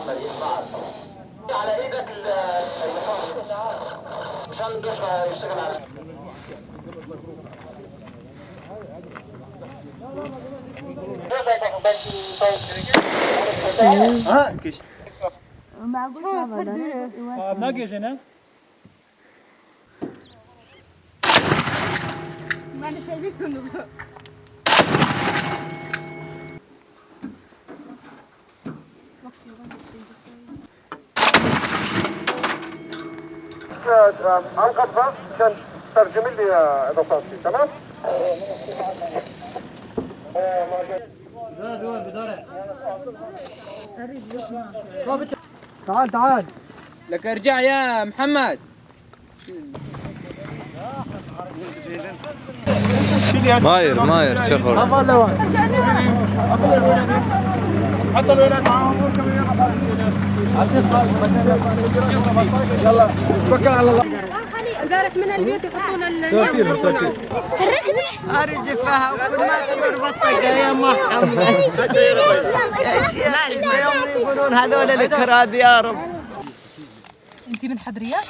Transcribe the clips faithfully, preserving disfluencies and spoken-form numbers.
على ايدك ال-، مشان الدش ما يشتغل على ها، كشت. معقول شباب، لا، لا، لا. آه، ناقش هنا. ما انا شايفينكم. عن قصة عشان تترجم لي يا ابو صافي، تمام؟ تعال، تعال. لك ارجع يا محمد. ماير، ماير، شغل. امبارح من البيوت يحطون ال- تركني. ارجع فيها وكل ما تمر بطل يا محمد. يا شيخ، يوم يقولون هذول الكراد يا رب. انتي من حد ريال؟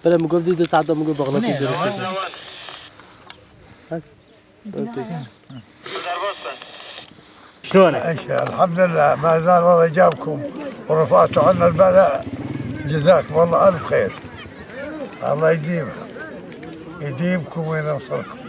بلا مقول دي تسعة، مقول بغلطي. بس. شلونك؟ إيش، الحمد لله، ما زال الله جابكم ورفعتوا عنا البلاء. جزاكم الله ألف خير. الله يديمها، يديمكم وينصركم.